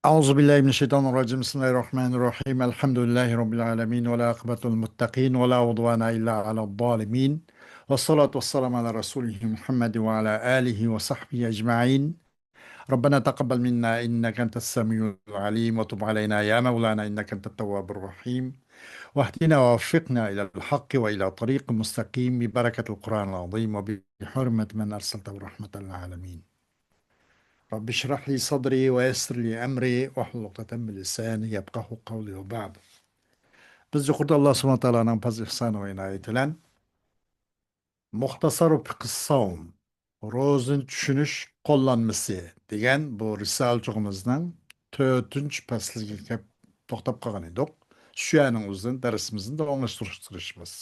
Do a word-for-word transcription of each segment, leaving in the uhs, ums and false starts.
أعوذ بالله من الشيطان الرجيم. بسم الله الرحمن الرحيم. الحمد لله رب العالمين، والعاقبة للمتقين، ولا عدوان إلا على الظالمين، والصلاة والسلام على رسوله محمد وعلى آله وصحبه أجمعين. ربنا تقبل منا إنك أنت السميع العليم، وتب علينا يا مولانا إنك أنت التواب الرحيم، واهدنا ووفقنا إلى الحق وإلى طريق مستقيم ببركة القرآن العظيم وبحرمة من أرسلته رحمة للعالمين. رب اشرح لي صدري ويسر لي أمري واحلل عقدة من لساني يفقهوا قولي وبعد. بىز يۇقىرىدا ئاللا سۇبھانەھۇ ۋە تائالانىڭ پەزلى ئىھسانى ۋە ئىنايىتى بىلەن مۇختەسەرۇ فىقھىس ساۋم، روزىنى چۈشىنىش قوللانمىسى دېگەن بۇ رىسالىچۇغىمىزنىڭ تۆتىنچى پەسلىگە كەپ توختاپ قالغان ئىدۇق. شۇ يەرنىڭ ئۆزىدىن دەرسىمىزنى داۋاملاشتۇرۇشقا تىرىشىمىز.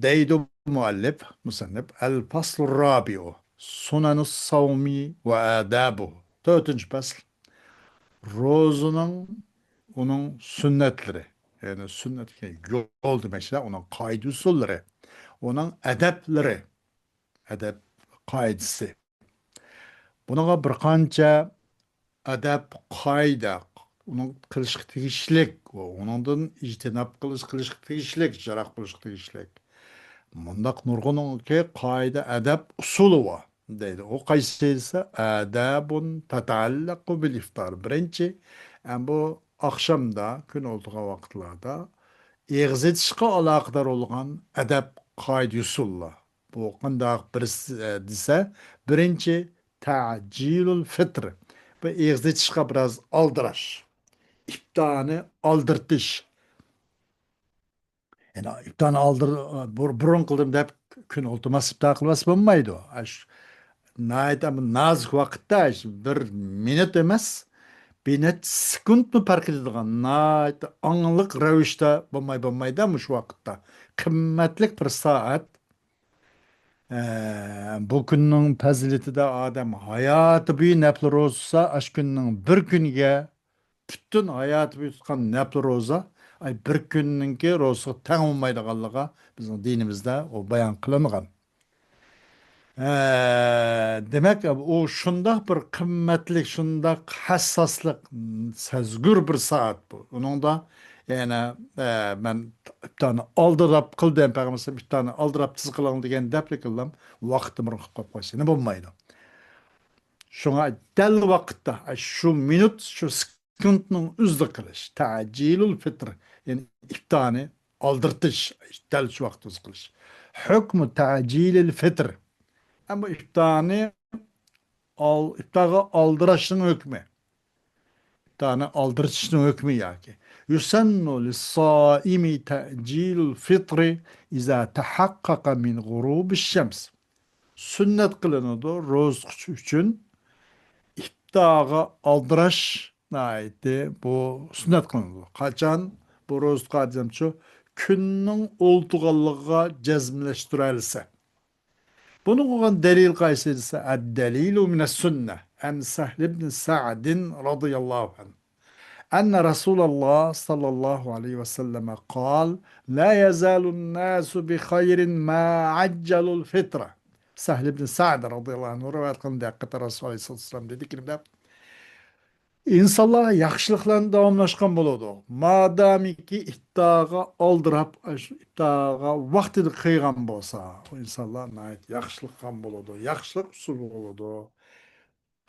دەيدۇ مۇئەللىپ، مۇسەننىپ، ئەل پەسلۇر رابىئۇ، سۇنەنۇس ساۋمى ۋە ئادابۇ. تۆتىنچى پەسىل. روزىنىڭ، ئۇنىڭ سۈننەتلىرى، يەنى سۈننەت دېگەن يول دېمەكچىدە، ئۇنىڭ قائىدە ئۇسۇللىرى، ئۇنىڭ ئەدەپلىرى، ئەدەپ قائىدىسى. بۇنىڭغا بىر قانچە ئەدەپ، قائىدە، ئۇنىڭ قىلىشقا تېگىشلىك ۋە ئۇنىڭدىن ئىجتىناب قىلىش، قىلىشقا تېگىشلىك، جاراق قىلىشقا تېگىشلىك. مۇنداق نۇرغۇنلىغان قائىدە، ئەدەپ، ئۇسۇلى بار دەيدۇ. ئۇ قايسى دېسە، ئادابۇن تەتەئەللەقۇ بىل ئىفتار. بىرىنچى، ئەم، بۇ ئاخشامدا، كۈن ئولتۇرغان ۋاقىتلاردا ئېغىز ئېچىشقا ئالاقىدار بولغان ئەدەپ، قائىدە، ئۇسۇللار. بۇ قانداق بىرسى، ئە، دېسە، بىرىنچى، تەجىلۇل فىتر. بۇ ئېغىز ئېچىشقا بىراز ئالدىراش. ئىپتارنى ئالدىرىتىش. يەنى ئىپتارنى ئالدىر-، بۇر-، بۇرۇن قىلدىم دەپ كۈن ئولتۇرماس ئىپتار قىلماس بولمايدۇ. ئاش-، ناھايىتى ئەمما نازۇك ۋاقىتتا، ئاش-، بىر مىنۇت ئەمەس، بىر نەچچە سېكۇنتمۇ پەرق ئېتىدىغان، ناھايىتى ئاڭلىق رەۋىشتە بولماي، بولمايدۇ مۇشۇ ۋاقىتتا. قىممەتلىك بىر سائەت. ئە، بۇ كۈننىڭ پەزىلىتىدە ئادەم ھاياتى بويى نەپلى روزا تۇتسا، ئاشۇ كۈننىڭ بىر كۈنىگە پۈتۈن ھاياتى بويى تۇتقان نەپلى روزا، ئاي، بىر كۈننىڭكى روزىسىغا تەڭ بولمايدىغانلىقى بىزنىڭ دىنىمىزدە ئۇ بايان قىلىنغان. ئە، دېمەك، ئۇ شۇنداق بىر قىممەتلىك، شۇنداق ھەسساسلىق، سەزگۈر بىر سائەت بۇ. ئۇنىڭدا يەنە، ئە، مەن ئىپتارنى ئالدىراپ قىلدىم، پەيغەمبەر ئىپتارنى ئالدىراپ تېز قىلىڭ دېگەن دەپلا قىلدىم، ۋاقتىم قىلىپ قويۇپ قويسا يەنە بولمايدۇ. شۇڭا دەل ۋاقىتتا، شۇ مىنۇت، شۇ سېكۇنتنىڭ ئۆزىدە قىلىش، تەجىلۇل فىتر، يەنى ئىپتارنى ئالدىرىتىش، دەل شۇ ۋاقىتتا قىلىش. ھۆكمۇ تەجىلىل فىتر. ئەمما ئىپتارنى ئال-، ئىپتارغا ئالدىراشنىڭ ھۆكمى. ئىپتارنى ئالدىرىتىشنىڭ ھۆكمى ياكى. يۇسەننۇ لىسسائىمى تەجىلۇل فىترى ئىزا تەھەققەقە مىن غۇرۇبىش شەمس. سۈننەت قىلىنىدۇ روزا تۇتقۇچى ئۈچۈن ئىپتارغا ئالدىراش ناھايىتى بۇ سۈننەت قىلىنىدۇ. قاچان؟ بۇ روزا تۇتقان ئادەمچۇ كۈننىڭ ئولتۇرغانلىقىغا جەزملەشتۈرەلىسە. بۇنىڭغا بولغان دەلىل قايسى دېسە، الدليل من السنة عن سهل بن سعد رضي الله عنه أن رسول الله صلى الله عليه وسلم قال: لا يزال الناس بخير ما عجلوا الفطر. سەھل ئىبن سەئد رەزىياللاھۇ ئەنھۇ رىۋايەت قىلغان ھەقىقەتەن رەسۇل ئەلەيھىسسالام دېدىكى، ئىنسانلار ياخشىلىقلارنى داۋاملاشقان بولىدۇ، مادامىكى ئىپتارغا ئالدىراپ، ئىپتارغا ۋاقتىدا قىلغان بولسا، ئۇ ئىنسانلار ناھايىتى ياخشىلىق قىلغان بولىدۇ، ياخشىلىق ئۈستىدە بولىدۇ.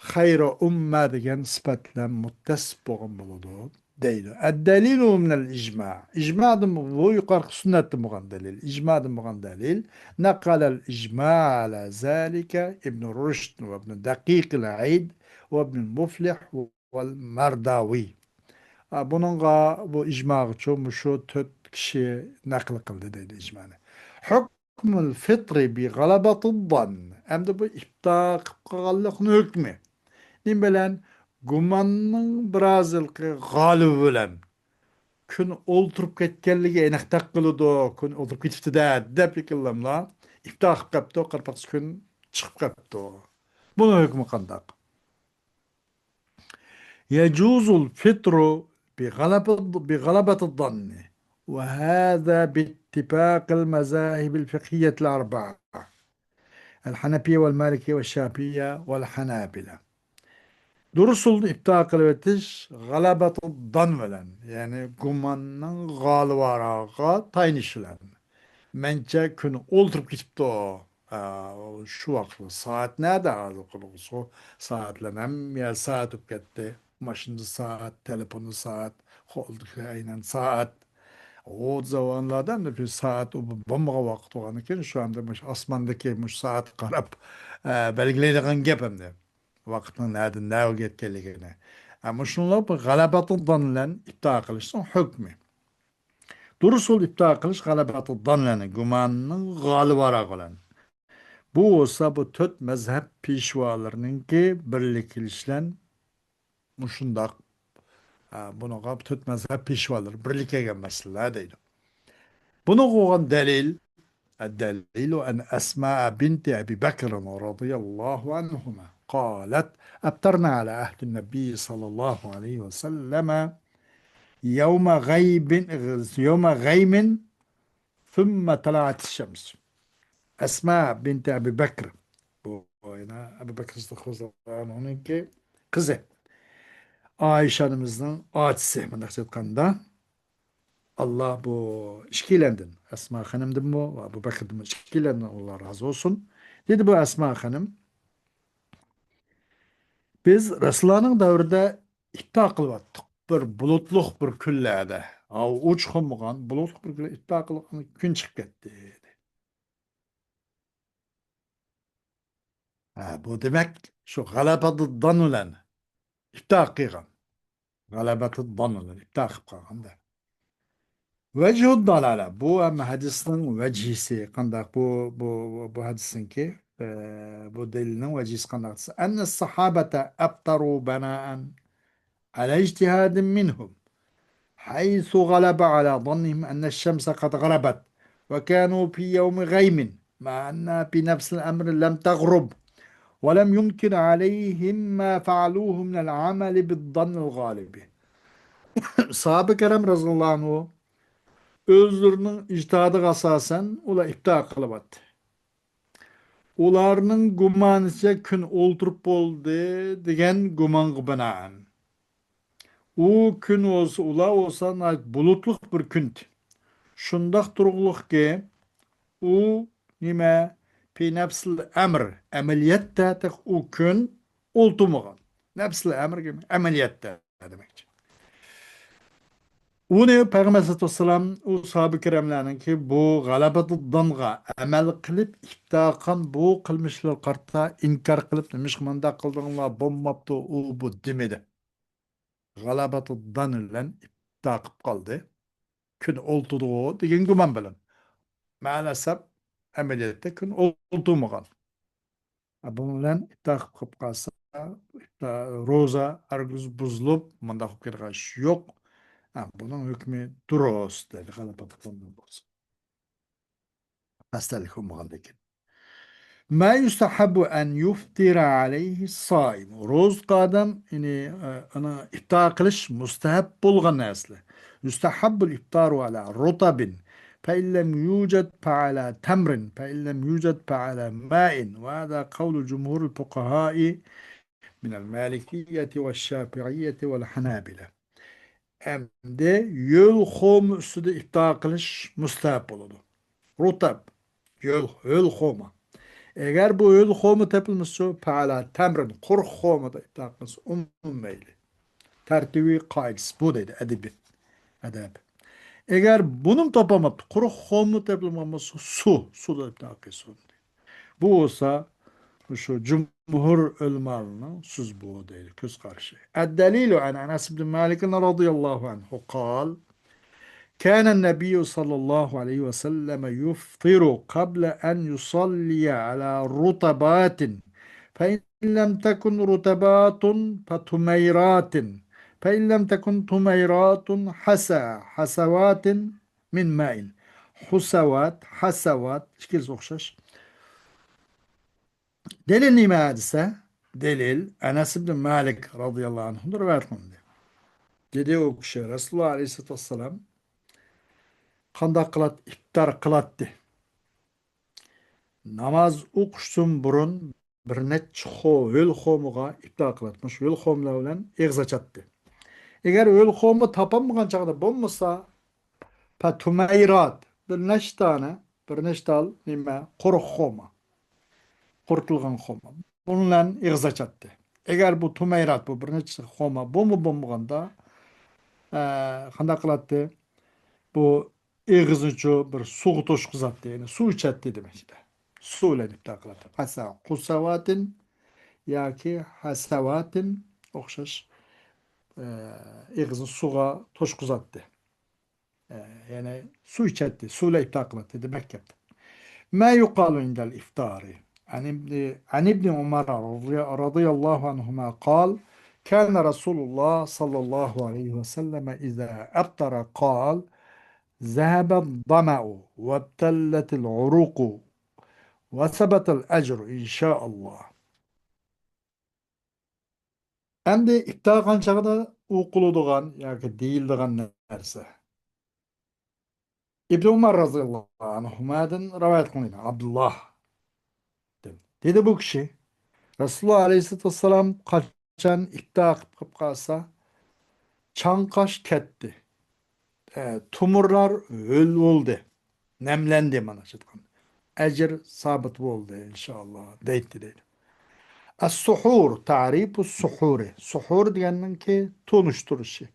خەيرۇ ئۇممە دېگەن سۈپەت بىلەن مۇتتەسىپ بولغان بولىدۇ دەيدۇ. الدليل من الإجماع. ئىجمادىن، بۇ يۇقىرىقى سۈننەتتىن بولغان دەلىل. ئىجمادىن بولغان دەلىل. نقل الإجماع على ذلك ابن رشد وابن دقيق العيد وابن المفلح والمرداوي. ئا، بۇنىڭغا، بۇ ئىجماغىچۇ مۇشۇ تۆت كىشى نەقىل قىلدى دەيدۇ ئىجمانى. حكم الفطر بغلبة الظن. ئەمدى بۇ ئىپتار قىلىپ قالغانلىقنىڭ ھۆكمى. نېمە بىلەن؟ گۇماننىڭ بىرازىلىقى غالىبى بىلەن. كۈن ئولتۇرۇپ كەتكەنلىكى ئېنىق تەق قىلىدۇ. كۈن ئولتۇرۇپ كېتىپتۇ-دە، دەپ يېقىنلاملا ئىپتار قىلىپ قاپتۇ، قاراپاقسا كۈن چىقىپ قاپتۇ. بۇنىڭ ھۆكمى قانداق؟ يجوز الفطر بغلبة، بغلبة الظن، وهذا باتفاق المذاهب الفقهية الأربعة، الحنفية والمالكية والشافعية والحنابلة. دۇرۇسۇلنى ئىپتا قىلىۋېتىش غەلەبەتۇ دان بىلەن، يەنى گۇماننىڭ غالىبىراقىغا تايىنىش بىلەن. مەنچە كۈن ئولتۇرۇپ كېتىپتۇ. ئا، شۇ ۋاقىتتا سائەت نەدە ھازىر قىلغۇسى؟ سائەتلەر ھەممە يەر سائەت بولۇپ كەتتى. ماشىنىدا سائەت، تېلېفوندا سائەت، قولدىكى ئەينەن سائەت. ئۇ زامانلاردا ئەمدى بىر سائەت ئۇ بولمىغان ۋاقىت بولغاندىكىن، شۇ ئەمدى مۇشۇ ئاسماندىكى مۇشۇ سائەتكە قاراپ، ئە، بەلگىلەيدىغان گەپ ئەمدى. ۋاقىتنىڭ نەدىن نەگە يەتكەنلىكىنى. ئە، مۇشۇنىڭلار بۇ غەلەبەتۇ دان بىلەن ئىپتا قىلىشنىڭ ھۆكمى. دۇرۇسۇل ئىپتا قىلىش غەلەبەتۇ دان بىلەن، گۇماننىڭ غالىبىراقى بىلەن. بۇ بولسا بۇ تۆت مەزھەپ پېشۋالىرىنىڭكى بىرلىكلىشىش بىلەن مۇشۇنداق، ئە، بۇنىڭغا تۆت مەزھەپ پېشۋالىرى بىرلىككە كەلگەن مەسىلىلەر دەيدۇ. بۇنىڭغا بولغان دەلىل، الدليل عن أسماء بنت أبي بكر رضي الله عنهما قالت: أفطرنا على عهد النبي صلى الله عليه وسلم يوم غيب، يوم غيم ثم طلعت الشمس. ئەسما بىنتى ئەبۇ بەكر. بۇ يەنە ئەبۇ بەكر سىددىق رەزىياللاھۇ ئەنھۇنىڭكى قىزى. ئائىشە ئانىمىزنىڭ ئاچىسى، مۇنداقچە ئېيتقاندا، ئاللا بۇ ئىككىيلەندىن، ئەسما خانىمدىنمۇ ۋە ئەبۇ بەكردىنمۇ ئىككىيلەندىن ئاللا رازى بولسۇن. دېدى بۇ ئەسما خانىم، بىز رەسۇلۇللانىڭ دەۋرىدە ئىپتا قىلىۋاتتۇق. بىر بۇلۇتلۇق بىر كۈنلەردە. ئاۋۇ ئۇچقۇنمىغان بۇلۇتلۇق بىر كۈنلەر ئىپتا قىلغان كۈن چىقىپ كەتتى. ھە، بۇ دېمەك، شۇ غەلەبەتۇ دان بىلەن ئىپتا قىلغان. غەلەبەتۇ دان بىلەن ئىپتا قىلىپ قالغاندا. ۋەجھۇ دالالە. بۇ ھەم ھەدىسنىڭ ۋەجھىسى. قانداق بۇ، بۇ، بۇ ھەدىسنىڭكى، ئە، بۇ دەلىلنىڭ ۋەجھىسى قانداق دېسە، أن الصحابة أفطروا بناء على اجتهاد منهم، حيث غلب على ظنهم أن الشمس قد غربت، وكانوا في يوم غيم، مع أنها في نفس الأمر لم تغرب، ولم ينكر عليهم ما فعلوه من العمل بالظن الغالب. ساھابە كىرام رەزىياللاھۇ ئەنھۇ ئۆزلىرىنىڭ ئىجتىھادىغا ئاساسەن ئۇلار ئىپتا قىلىۋاتتى. ئۇلارنىڭ گۇمانىچە كۈن ئولتۇرۇپ بولدى دېگەن گۇمانغا بىنائەن. ئۇ كۈن بولسا، ئۇلار بولسا ناھايىتى بۇلۇتلۇق بىر كۈندى. شۇنداق تۇرۇقلۇقكى، ئۇ نېمە، في نفس الأمر، ئەمەلىيەتتە تېخى ئۇ كۈن ئولتۇرمىغان. نەپسىل ئەمر ئەمەلىيەتتە دېمەكچى. ئۇنى پەيغەمبەر ئەلەيھىسسالام ئۇ ساھابە كىراملارنىڭكى بۇ غەلەبەتۇ دانغا ئەمەل قىلىپ ئىپتا قىلغان بۇ قىلمىشلىرىغا قارىتا ئىنكار قىلىپ، نېمىشقا مۇنداق قىلدىڭلار، بولماپتۇ، ئۇ بۇ دېمىدى. غەلەبەتۇ دان بىلەن ئىپتا قىلىپ قالدى. كۈن ئولتۇرىدىغۇ دېگەن گۇمان بىلەن. مەئەلەسەپ ئەمەلىيەتتە كۈن ئولتۇرمىغان. بۇنىڭ بىلەن ئىپتا قىلىپ قالسا، ئىپتا، روزا ھەرگىز بۇزۇلۇپ، مۇنداق بولۇپ كېتىدىغان ئىش يوق. ھە، بۇنىڭ ھۆكمى دۇرۇس دەيدۇ، غەلىبە بولغاندىن بولسا. خەستەلىك بولمىغاندىكىن. ما يستحب أن يفطر عليه الصائم. روزا تۇتقان ئادەم، يەنى، ئە، ئۇنى ئىپتا قىلىش مۇستەھەب بولغان نەرسىلەر. يستحب الإفطار على رطب، فإن لم يوجد فعلى تمر، فإن لم يوجد فعلى ماء، وهذا قول جمهور الفقهاء من المالكية والشافعية والحنابلة. ئەمدى ھۆل خورما ئۈستىدە ئىپتا قىلىش مۇستەھەب بولىدۇ. رۇتەب، ھۆل، ھۆل خورما. ئەگەر بۇ ھۆل خورما تېپىلمىسىچۇ، فەئەلە تەمرىن، قۇرۇق خورمىدا ئىپتا قىلسا، ئومۇمەن مەيلى. تەرتىبىي قائىدىسى بۇ دەيدۇ، ئەدەبىي، ئەدەب. ئەگەر بۇنىمۇ تاپالماپتۇ، قۇرۇق خورما تېپىلمىغان بولسا، سۇ، سۇدا ئىپتا قىلسۇن. بۇ بولسا، شۇ جۇمھۇر ئۆلىمالىرىنىڭ سۆزى بۇ دەيدۇ، كۆز قارىشى. الدليل عن أنس بن مالك رضي الله عنه قال: كان النبي صلى الله عليه وسلم يفطر قبل أن يصلي على رطبات، فإن لم تكن رطبات فتميرات، فإن لم تكن تميرات حسى، حسوات من ماء. حسوات، حسوات، ئىككىلىسى ئوخشاش. دەلىل نېمە دېسە، دەلىل ئەنەس ئىبن مالىك رازىياللاھۇ ئەنھۇدىن رىۋايەت قىلىندى. دېدى ئۇ كىشى، رەسۇلۇللاھ ئەلەيھىسسالاتۇ ۋەسسالام قانداق قىلات-، ئىپتار قىلاتتى؟ ناماز ئوقۇشتىن بۇرۇن بىر نەچچە خو-، ھۆل خومىغا ئىپتار قىلاتتى. مۇشۇ ھۆل خومىلار بىلەن ئېغىز ئاچاتتى. ئەگەر ھۆل خومى تاپالمىغان چاغدا بولمىسا، پەتۇمەيرات، بىر نەچچە دانە، بىر نەچچە تال نېمە، قۇرۇق خوما، قۇرۇتۇلغان خوما. بۇنىڭ بىلەن ئېغىز ئاچاتتى. ئەگەر بۇ تۇمەيرات، بۇ بىر نەچچە خوما بولما بولمىغاندا، ئە، قانداق قىلاتتى؟ بۇ ئېغىزنىچۇ بىر سۇغا توشقۇزاتتى، يەنى سۇ ئىچەتتى دېمەكچىدە. سۇ بىلەن ئىپتار قىلاتتى. مەسىلەن، قۇسەۋاتىن ياكى ھەسەۋاتىن ئوخشاش، ئە، ئېغىزنى سۇغا توشقۇزاتتى. ئە، يەنى سۇ ئىچەتتى، سۇ بىلەن ئىپتار قىلاتتى دېمەك گەپتە. ما يقال عند الإفطار. عن ابن، عن ابن عمر رضي، رضي الله عنهما قال: كان رسول الله صلى الله عليه وسلم إذا أفطر قال: ذهب الظمأ وابتلت العروق وثبت الأجر إن شاء الله. ئەمدى ئىپتار قىلغان چاغدا ئوقۇلىدىغان ياكى دېيىلىدىغان نەرسە. ئىبن ئۆمەر رازىياللاھۇ ئەنھۇمادىن رىۋايەت قىلىنغان، ئابدۇللاھ. دېدى بۇ كىشى، رەسۇلۇللاھ ئەلەيھىسسالاتۇ ۋەسسالام قاچان ئىپتار قىلىپ قالسا، چاڭقاش كەتتى. ئە، تومۇرلار ھۆل بولدى، نەملەندى مانا شۇ ئېيتقان. ئەجىر سابىت بولدى، ئىنشائاللا، دەيتتى دەيدۇ. ئەس-سۇھۇر، تەرىپۇ سۇھۇرى. سۇھۇر دېگەننىڭكى تونۇشتۇرۇشى.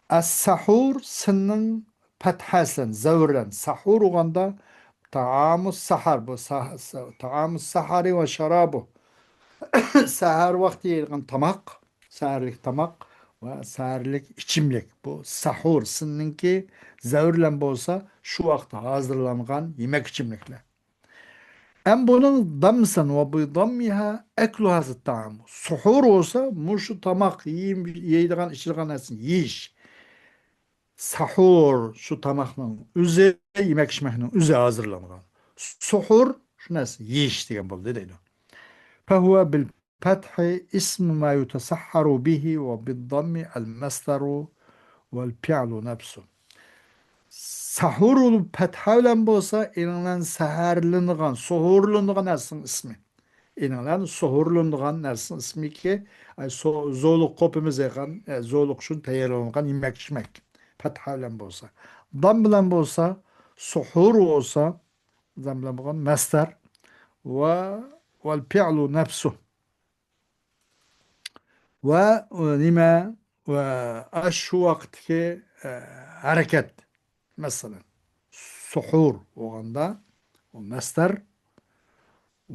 ئەس-سەھۇر، سىننىڭ پەتھەسى بىلەن، زەۋرلەن. سەھۇر بولغاندا تائامۇ سەھەر، بۇ سە-، سە-، تائامۇ سەھەرى ۋە شارابۇ. سەھەر ۋاقتى يەيدىغان تاماق، سەھەرلىك تاماق ۋە سەھەرلىك ئىچىملىك. بۇ سەھۇر، سىننىڭكى زەۋرلەن بولسا، شۇ ۋاقىتتا ھازىرلانغان يېمەك ئىچىملىكلەر. ئەم بۇنىڭ دامسان ۋە بىضاممىھا ئەكلۇ ھازا تائام. سۇھۇر بولسا، مۇشۇ تاماق يېيىم-، يەيدىغان، ئىچىدىغان نەرسىنى يېيىش. سەھۇر شۇ تاماقنىڭ ئۆزى، يېمەك-ئىچمەكنىڭ ئۆزى ھازىرلانغان. سۇھۇر شۇ نەرسە يېيىش دېگەن بولدى دەيدۇ. فهو بالفتح اسم ما يتسحر به وبالضم المصدر والفعل نفسه. سەھۇر پەتھە بىلەن بولسا، ئېنىڭلەن سەھەرلىنىدىغان، سۇھۇرلىنىدىغان نەرسىنىڭ ئىسمى. ئېنىڭلەن سۇھۇرلىنىدىغان نەرسىنىڭ ئىسمىكى، ئاي، سو-، زولۇق قوپىمىز يەيدىغان، ئە، زولۇق ئۈچۈن تەييارلانغان يېمەك-ئىچمەك. پەتھە بىلەن بولسا. دام بىلەن بولسا، سۇھۇر بولسا، دام بىلەن بولغان مەسدەر ۋە، ۋەل فىئلۇ نەفسۇ. ۋە، ئۇ نېمە؟ ۋە ئاشۇ ۋاقىتتىكى، ئە، ھەرىكەت. مەسىلەن، سۇھۇر بولغاندا، ئۇ مەسدەر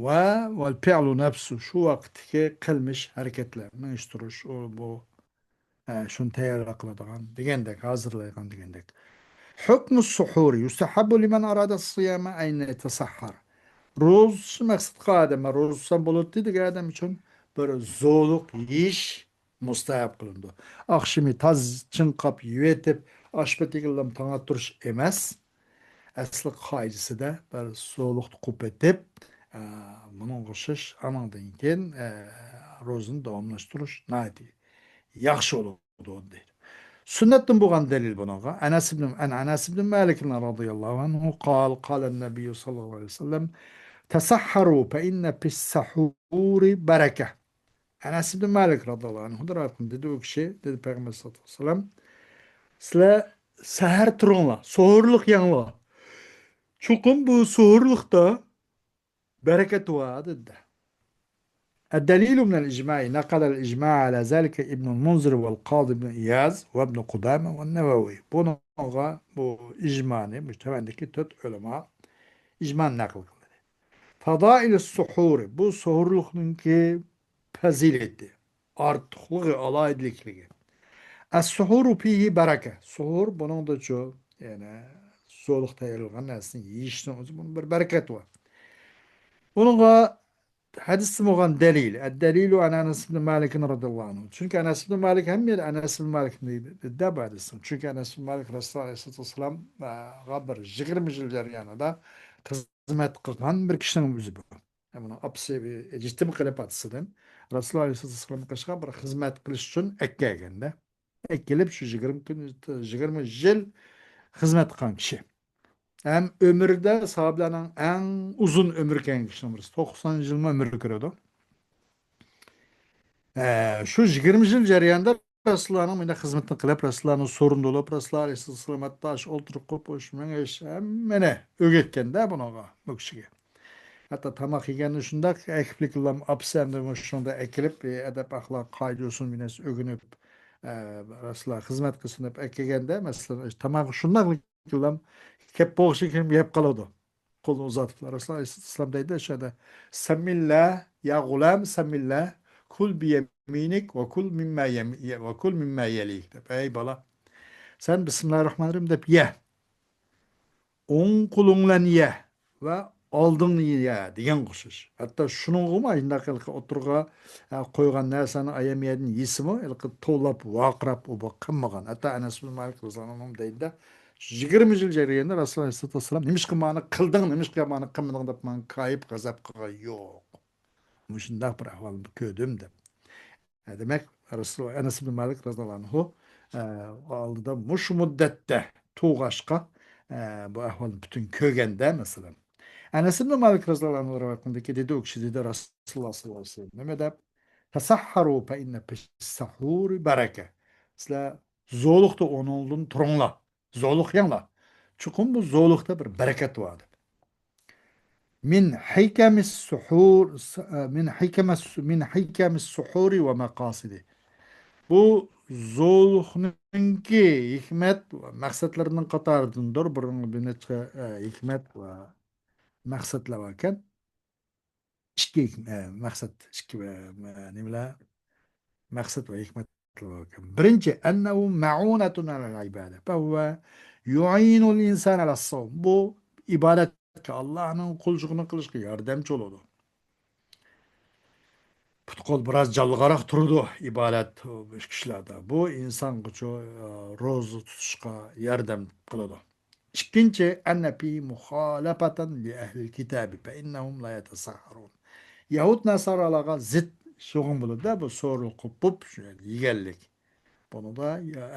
ۋە، ۋەل فىئلۇ نەفسۇ، شۇ ۋاقىتتىكى قىلمىش، ھەرىكەتلەر، مېڭىشتۇرۇش، ئۇ، بۇ، ئە، شۇنى تەييارلىق قىلىدىغان دېگەندەك، ھازىرلايدىغان دېگەندەك. ھۆكمۇ سۇھۇرى يۇستەھەببۇ لىمەن ئارادە سىيامە ئەن يەتەسەھھەر. روزىسى مەقسەت قىلغان ئادەم، روزىسى بولۇتتى دېگەن ئادەم ئۈچۈن بىر زولۇق يېيىش مۇستەھەب قىلىنىدۇ. ئاخشىمى تاز چىڭقاپ يېۋېتىپ، ئاشپەتىگىللام تاڭ ئاتتۇرۇش ئەمەس. ئەسلى قائىدىسىدە بىر زولۇقتا قوپۇۋېتىپ، ئە، بۇنىڭغا ئوخشاش، ئانىڭدىن كېيىن، ئە، روزىنى داۋاملاشتۇرۇش ناھايىتى ياخشى بولىدۇ، دەيدۇ. سۈننەتتىن بولغان دەلىل بۇنىڭغا، ئەنەس ئىبن، ئەن ئەنەس ئىبن مالىك رازىياللاھۇ ئەنھۇ قال، قال النبي صلى الله عليه وسلم، تسحروا فإن في السحور بركة. ئەنەس ئىبن مالىك رازىياللاھۇ ئەنھۇدىن رىۋايەت قىلىندى. دېدى ئۇ كىشى، دېدى پەيغەمبەر سەللەللاھۇ ئەلەيھى ۋەسەللەم، سىلەر سەھەر تۇرۇڭلار، سوھۇرلۇق يەڭلار. چوقۇم بۇ سوھۇرلۇقتا بەرىكەت بار، دېدى. الدليل من الإجماع، نقل الإجماع على ذلك ابن المنذر والقاضي بن إياض وابن قدامة والنووي. بۇنىڭغا بۇ ئىجمانى مۇشۇ تۆۋەندىكى تۆت ئۆلىما ئىجمانى نەقىل قىلدى. فضائل السحور، بۇ سوھۇرلۇقنىڭكى پەزىلىتى، ئارتۇقلۇقى، ئالاھىدىلىكلىكى. ئەس-سۇھۇرۇ فىھى بەرەكە. سۇھۇر بۇنىڭدىچۇ، يەنى زولۇق تەييارلىغان نەرسىنى يېيىشنىڭ ئۆزى بۇنىڭ بىر بەرىكەت بار. بۇنىڭغا ھەدىستىن بولغان دەلىل. ئەد-دەلىلۇ ئەن ئەنەس ئىبن مالىكىن رازىياللاھۇ ئەنھۇ. چۈنكى ئەنەس ئىبن مالىك ھەممە يەردە ئەنەس ئىبن مالىك دەپ ھەدىستىن. چۈنكى ئەنەس ئىبن مالىك رەسۇلۇللاھ ئەلەيھىسسالاتۇ ۋەسسالامغا بىر يىگىرمە يىل جەريانىدا خىزمەت قىلغان بىر كىشىنىڭ ئۆزى بۇ. ئە، بۇنىڭ ئاپىسى يېتىم قېلىپ ئاتىسىدىن رەسۇلۇللاھ ئەلەيھىسسالاتۇ ۋەسسالامغا بىر خىزمەت قىلىش ئۈچۈن ئەكەلگەندە، ئەكېلىپ شۇ يىگىرمە كۈن، يىگىرمە يىل خىزمەت قىلغان كىشى. ھەم ئۆمرىدە ساھابىلەرنىڭ ئەڭ ئۇزۇن ئۆمرى كەلگەن كىشىنىڭ بىرسى. توقسان يىلمۇ ئۆمرى كۆرىدۇ. ئە، شۇ يىگىرمە يىل جەريانىدا رەسۇلۇللانىڭ مۇنداق خىزمىتىنى قىلىپ، رەسۇلۇللانىڭ سورۇنىدا بولۇپ، رەسۇلۇللا ئەلەيھىسسالام ھەتتا ئولتۇرۇپ قويۇپ، ئوش مېڭىش ھەممىنى ئۆگەتكەندە بۇنىڭغا، بۇ كىشىگە. ھەتتا تاماق يېگەندە شۇنداق ئەكىپلىكىلا ئاپىسى ئەمدى مۇشۇ شۇنىڭدا ئەكىلىپ، ئەدەپ ئەخلاق، قائىدە ئۇسۇل بىر نەرسە ئۆگىنىپ، ئە، رەسۇلۇللا خىزمەت قىلسۇن دەپ ئەكەلگەندە، مەسىلەن، تاماق شۇنداق كېلىپ بولغۇچە كېلىپ يەپ قالىدۇ. قولىنى ئۇزاتىپلا. رەسۇلۇللا ئەلەيھىسسالام دەيدۇ، شۇ يەردە، سەممىللا، يا غۇلام، سەممىللا، كۇل بىيەمىنىك ۋە كۇل مىمما يەم-، يە-، ۋە كۇل مىمما يەلىك دەپ. ئەي بالا، سەن بىسمىللاھىررەھمانىررەھىم دەپ يە. ئوڭ قولۇڭ بىلەن يە ۋە ئالدىڭنى يە دېگەن ئوخشاش. ھەتتا شۇنىڭغىمۇ ئاينداق ھېلىقى ئوتتۇرىغا، ئە، قويغان نەرسەنى ئايام يەردىن يېسىمۇ، ھېلىقى توۋلاپ، ۋارقىراپ، ئۇ بۇ قىلمىغان. ھەتتا ئەنەس بىن مالىك رەزىياللاھۇ ئەنھۇ دەيدۇ، يىگىرمە يىل جەريانىدا رەسۇلۇللا ئەلەيھىسسالام نېمىشقا مانا قىلدىڭ، نېمىشقا مانا قىلمىدىڭ دەپ ماڭا كايىپ، غەزەپ قىلغان يوق. مۇشۇنداق بىر ئەھۋالنى كۆردۈم دەپ. دېمەك، رەسۇل ئەنەس ئىبن مالىك رەزىياللاھۇ ئەنھۇ، ئە، ئالدىدا مۇشۇ مۇددەتتە تۇرغاچقا، ئە، بۇ ئەھۋالنى پۈتۈن كۆرگەندە، مەسىلەن، ئەنەس ئىبن مالىك رەزىياللاھۇ ئەنھۇ رىۋايەت قىلدىكى، دېدى، ئۇ كىشى دېدى، رەسۇلۇللا ساللاللاھۇ ئەلەيھى ۋەسەللەم نېمە دەپ؟ تەسەھھەرۇ فەئىننە فىسسەھۇرى بەرەكە. سىلەر زولۇقتا ئورنۇڭدىن تۇرۇڭلار. زولۇق يەڭلار. چوقۇم بۇ زولۇقتا بىر بەرىكەت بار دەپ. من حكم السحور، من حكم، من حكم السحور ومقاصده. بۇ زولۇقنىڭكى ھېكمەت ۋە مەقسەتلىرىنىڭ قاتارىدىندۇر. بۇرۇنقى بىر نەچچە، ئە، ھېكمەت ۋە مەقسەتلەر باركەن. ئىككى ھېكم-، ئە، مەقسەت، ئىككى، ئە، نېمىلەر؟ مەقسەت ۋە ھېكمەت. بىرىنچى، أنه معونة على العبادة، فهو يعين الإنسان على الصوم. بۇ ئىبادەتكە، ئاللانىڭ قۇلچىلىقىنى قىلىشقا ياردەمچى بولىدۇ. پۇت-قول بىراز جانلىقراق تۇرىدۇ ئىبادەت كىشىلەردە. بۇ ئىنسانغىچۇ، ئە، روزا تۇتۇشقا ياردەم قىلىدۇ. ئىككىنچى، أن فيه مخالفة لأهل الكتاب فإنهم لا يتسحرون. يەھۇد ناسارالارغا زىت شۇغۇن بولىدۇ-دە، بۇ سورۇلۇق قوپۇپ شۇ يەرگە يېگەنلىك. بۇنىڭدا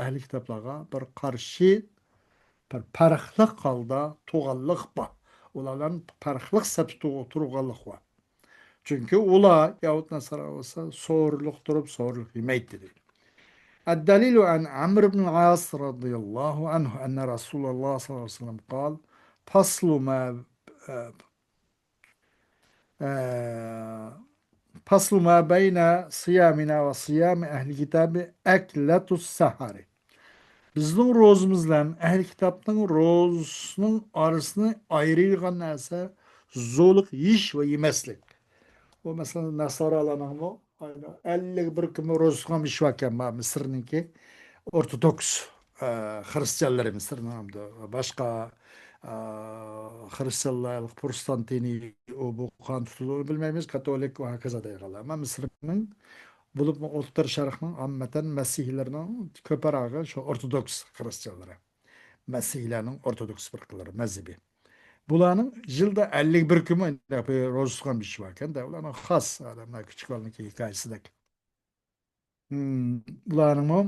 ئەھلى كىتابلارغا بىر قارشى، بىر پەرقلىق ھالدا تۇرغانلىق بار. ئۇلار بىلەن پەرقلىق سەپتە تۇرغانلىق بار. چۈنكى ئۇلار، يەھۇد ناسارا بولسا، سورۇلۇق تۇرۇپ، سورۇلۇق يېمەيتتى دەيدۇ. الدليل عن عمرو بن العاص رضي الله عنه أن رسول الله صلى الله عليه وسلم قال: فصل ما، فصل ما بين صيامنا وصيام أهل الكتاب أكلة السحر. بىزنىڭ روزىمىز بىلەن ئەھلى كىتابنىڭ روزىسىنىڭ ئارىسىنى ئايرىيدىغان نەرسە زولۇق يېيىش ۋە يېمەسلىك. بۇ، مەسىلەن، ناسارالارنىڭمۇ ئەللىك بىر كۈنمۇ روزا تۇتقان بىر ئىش باركەن، ما، مىسىرنىڭكى ئورتودوكس، ئە، خىرىستىيانلىرى، مىسىرنىڭ ھەمدە باشقا، ئە، خىرىستىيانلار، پروتېستانتىنى، ئۇ بۇ قان تۇتىدۇ، ئۇنى بىلمەيمىز، كاتولىك ۋە ھاكازا دەيدىغانلار. ئەمما مىسىرنىڭ، بولۇپمۇ ئوتتۇرا شەرقنىڭ ئاممىتەن مەسىھىيلىرىنىڭ كۆپرەكى شۇ ئورتودوكس خىرىستىيانلىرى. مەسىھىيلەرنىڭ ئورتودوكس فىرقىلىرى، مەزھىپى. بۇلارنىڭ يىلدا ئەللىك بىر كۈنمۇ روزا تۇتقان بىر ئىش باركەن-دە، ئۇلارنىڭ خاس ئادەملەر، كىچىك بالىنىڭكى ھېكايىسىدەك. ھىم، بۇلارنىڭمۇ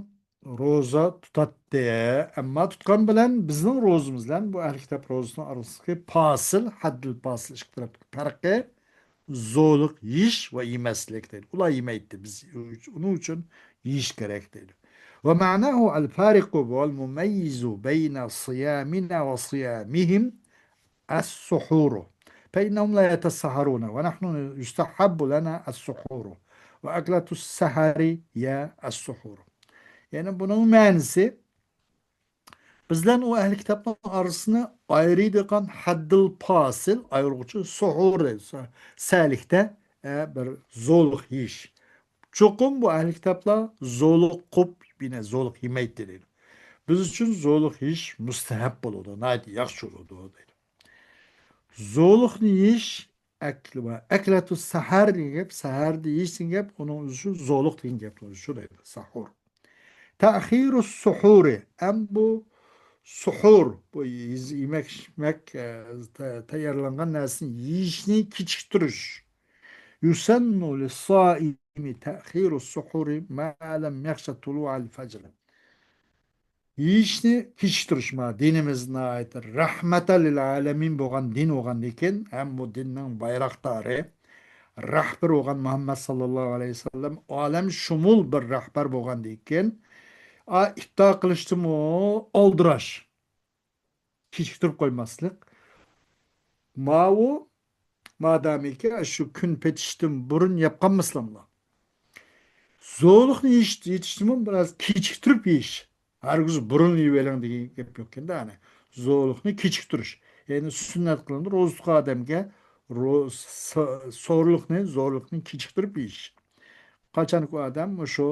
روزا تۇتاتتى. ئەمما تۇتقان بىلەن بىزنىڭ روزىمىز بىلەن بۇ ئەھلى كىتاب روزىسىنىڭ ئارىسىدىكى پاسىل، ھەددىل پاسىل، ئىككى تەرەپتىكى پەرقى زولۇق يېيىش ۋە يېمەسلىك دەيدۇ. ئۇلار يېمەيتتى، بىز ئۇنىڭ ئۈچۈن يېيىش كېرەك دەيدۇ. ومعناه الفارق والمميز بين صيامنا وصيامهم السحور، فإنهم لا يتسحرون، ونحن يستحب لنا السحور، وأكلة السحر هي السحور. يەنى بۇنىڭ مەنىسى، بىز بىلەن ئۇ ئەھلى كىتابنىڭ ئارىسىنى ئايرىيدىغان ھەددىل پاسىل، ئايرىغۇچى سۇھۇر دەيدۇ. سە-، سەلىكتە، ئە، بىر زولۇق يېيىش. چوقۇم بۇ ئەھلى كىتابلار زولۇق قوپ، يەنە زولۇق يېمەيتتى دەيدۇ. بىز ئۈچۈن زولۇق يېيىش مۇستەھەب بولىدۇ، ناھايىتى ياخشى بولىدۇ دەيدۇ. زولۇقنى يېيىش، ئەكل ۋە ئەكلەتۇ سەھەر دېگەن گەپ، سەھەردە يېيىش دېگەن گەپ، ئۇنىڭ ئۆزى شۇ زولۇق دېگەن گەپ، شۇ دەيدۇ، سەھۇر. تەخىرۇ سۇھۇرى، ئەم بۇ سۇھۇر، بۇ يېز-، يېمەك، ئىچمەك، ئە، تە-، تەييارلانغان نەرسىنى يېيىشنى كېچىكتۈرۈش. يۇسەننۇ لىسسائىمى تەخىرۇ سۇھۇرى ما لەم يەخشە تۇلۇئەل فەجر. يېيىشنى كېچىكتۈرۈش، ما، دىنىمىز ناھايىتى رەھمەتەن لىل ئالەمىن بولغان دىن بولغاندىكىن، ھەم بۇ دىننىڭ بايراقدارى، رەھبىرى بولغان مۇھەممەد ساللاللاھۇ ئەلەيھى ۋەسەللەم ئالەم شۇمۇل بىر رەھبەر بولغاندىكىن، ئا، ئىپتار قىلىشتىمۇ ئالدىراش، كېچىكتۈرۈپ قويماسلىق. ماۋۇ، مادامىكى شۇ كۈن پېتىشتىن بۇرۇن يەپ قالمىسىلاملا. زولۇقنى يېيىش، يېتىشنىمۇ بىراز كېچىكتۈرۈپ يېيىش. ھەرگىز بۇرۇن يېيىۋېلىڭ دېگەن گەپ يوقكەندە، ئەنە زولۇقنى كېچىكتۈرۈش. يەنى سۈننەت قىلىنىدۇ، روزا تۇتقان ئادەمگە رو-، سا-، سورلۇقنى، زورلۇقنى كېچىكتۈرۈپ يېيىش. قاچانكى ئۇ ئادەم مۇشۇ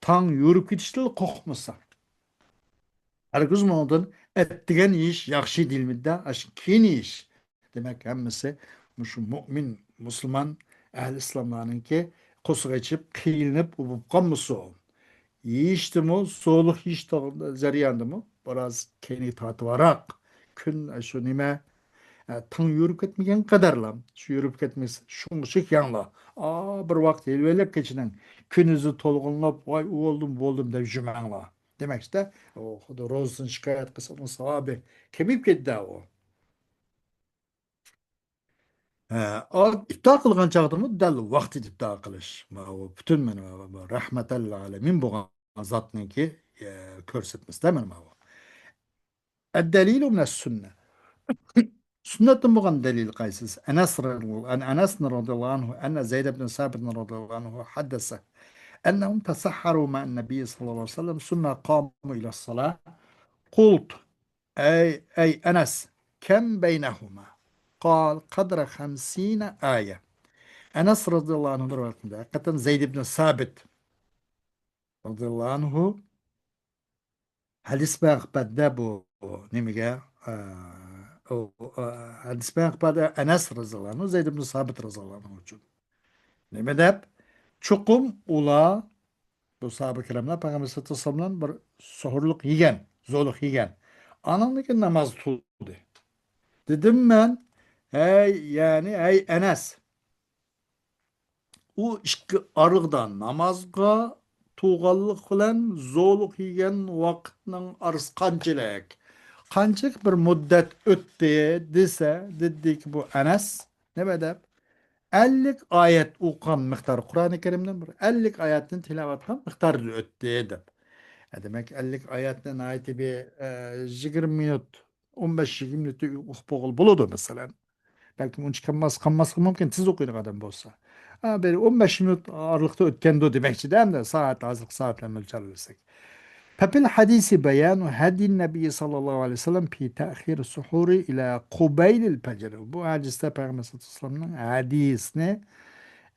تاڭ يورۇپ كېتىشتىن قورقمىسا. ھەرگىز مۇنىڭدىن ئەتىگەن يېيىش ياخشى دېيىلمىدى-دە، ئاشۇ كېيىن يېيىش. دېمەك، ھەممىسى مۇشۇ مۇئمىن، مۇسۇلمان، ئەھلى ئىسلاملارنىڭكى قورسىقى ئېچىپ، قىينىلىپ بولۇپ قالمىسۇن. يېيىشتىمۇ، زولۇق يېيىش جەريانىدىمۇ بىراز كەينىگە تارتىۋاراق. كۈن شۇ نېمە، ئە، تاڭ يورۇپ كەتمىگەن قەدەرلا، شۇ يورۇپ كەتمىسە، شۇڭغۇچە يەڭلا. ئا، بىر ۋاقىت ھېلىۋېلىپ كېچىنىڭ كۈندۈزى تولغىنىلاپ، ۋاي، ئۇ بولدۇم، بۇ بولدۇم دەپ جۈمەڭلا. دېمەكچىدە، ئۇ خۇددى روزىسىنى شىكايەت قىلسا، ئۇنىڭ ساۋابى كېمىيىپ كېتىدۇ ئۇ. ھە، ئا-، ئىپتار قىلغان چاغدىمۇ دەل ۋاقتىدا ئىپتار قىلىش. ماۋۇ پۈتۈن مانا بۇ رەھمەتەل ئالەمىن بولغان زاتنىڭكى، ئە، كۆرسەتمىسىدە مانا ماۋۇ. الدليل من السنة. سۈننەتتىن بولغان دەلىل قايسىسى؟ ئەنەس رەزىياللاھۇ، عن أنس رضي الله عنه أن زيد بن ثابت رضي الله عنه حدثه أنهم تسحروا مع النبي صلى الله عليه وسلم ثم قاموا إلى الصلاة. قلت: أي، أي أنس، كم بينهما؟ قال: قدر خمسين آية. ئەنەس رەزىياللاھۇ ئەنھۇدىن رىۋايەت قىلىندى. ھەقىقەتەن زەيد ئىبن سابىت رەزىياللاھۇ ئەنھۇ ھەدىس بەرىدۇ بۇ نېمىگە، ئە، ئۇ، ئە، ھەدىس بەرىدۇ ئەنەس رەزىياللاھۇ ئەنھۇ، زەيد ئىبن سابىت رەزىياللاھۇ ئەنھۇ ئۈچۈن. نېمە دەپ؟ چوقۇم ئۇلار، بۇ ساھابە كىراملار پەيغەمبەر سەللەللاھۇ ئەلەيھى ۋەسەللەم بىر سوھۇرلۇق يېگەن، زولۇق يېگەن. ئانىڭدىن كېيىن ناماز تۇردى. دېدىم مەن، ھەي، يەنى، ھەي ئەنەس، ئۇ ئىككى ئارىلىقتا نامازغا تۇرغانلىق بىلەن زولۇق يېگەن ۋاقىتنىڭ ئارىسى قانچىلىك؟ قانچىلىك بىر مۇددەت ئۆتتى دېسە، دېدىكى بۇ ئەنەس، نېمە دەپ؟ ئەللىك ئايەت ئوقۇغان مىقدار، قۇرئانى كەرىمدىن بىر ئەللىك ئايەتنى تىلاۋەت قىلغان مىقدار ئۆتتى دەپ. ئە، دېمەك، ئەللىك ئايەتنى ناھايىتى بىر، ئە، يىگىرمە مىنۇت، ئون بەش يىگىرمە مىنۇتتا ئوقۇپ بولغىلى بولىدۇ، مەسىلەن. بەلكىم ئۇنچە قالماس، قالماسلىقى مۇمكىن، تېز ئوقۇيدىغان ئادەم بولسا. ھە، بىر ئون بەش مىنۇت ئارىلىقتا ئۆتكەندۇ دېمەكچىدە، ئەمدى سائەت، ھازىرقى سائەت بىلەن مۆلچەرلىسەك. ففي الحديث بيان هدي النبي صلى الله عليه وسلم في تأخير السحور إلى قبيل الفجر. بۇ ھەدىستە پەيغەمبەر سەللەللاھۇ ئەلەيھى ۋەسەللەمنىڭ ھەدىسىنى،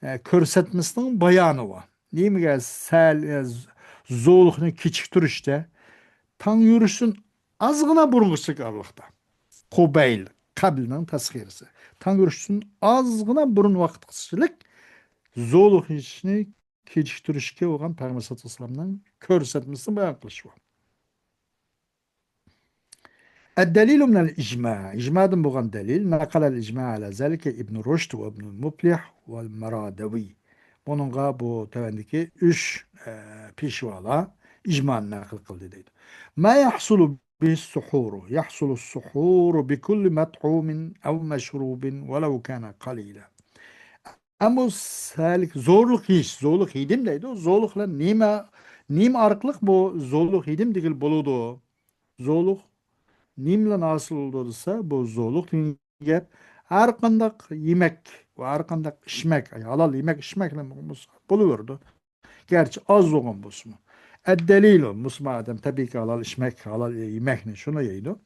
ئە، كۆرسەتمىسىنىڭ بايانى بار. نېمىگە سەل، ئە، زولۇقنى كېچىكتۈرۈشتە؟ تاڭ يورۇشتىن ئازغىنا بۇرۇنقىچىلىك ئارىلىقتا. قۇبەيل، قەبلىنىڭ تەسخىرىسى. تاڭ يورۇشتىن ئازغىنا بۇرۇن ۋاقىتقىچىلىك زولۇق يېيىشنى كېچىكتۈرۈشكە بولغان پەيغەمبەر سەللەللاھۇ ئەلەيھى ۋەسەللەمنىڭ كۆرسەتمىسىنى بايان قىلىش بۇ. الدليل من الإجماع. ئىجمادىن بولغان دەلىل. نقل الإجماع على ذلك ابن رشد وابن المفلح والمرادوي. بۇنىڭغا بۇ تۆۋەندىكى ئۈچ، ئە، پېشۋالار ئىجمانى نەقىل قىلدى دەيدۇ. ما يحصل به السحور. يحصل السحور بكل مطعوم أو مشروب ولو كان قليلا. ئەمما سەل زولۇق يېيىش، زولۇق يېدىم دەيدۇ. زولۇق بىلەن نېمە، نېمە ئارقىلىق بۇ زولۇق يېدىم دېگىلى بولىدۇ؟ زولۇق نېمە بىلەن ھاسىل بولىدۇ دېسە، بۇ زولۇق دېگەن گەپ ھەر قانداق يېمەك ۋە ھەر قانداق ئىچمەك، ھالال يېمەك ئىچمەك بىلەن بولسا بولۇۋېرىدۇ. گەرچە ئاز بولغان بولسىمۇ. الدليل، مۇسۇلمان ئادەم تەبىئىيكى ھالال ئىچمەك، ھالال يېمەكنى شۇنى يەيدۇ.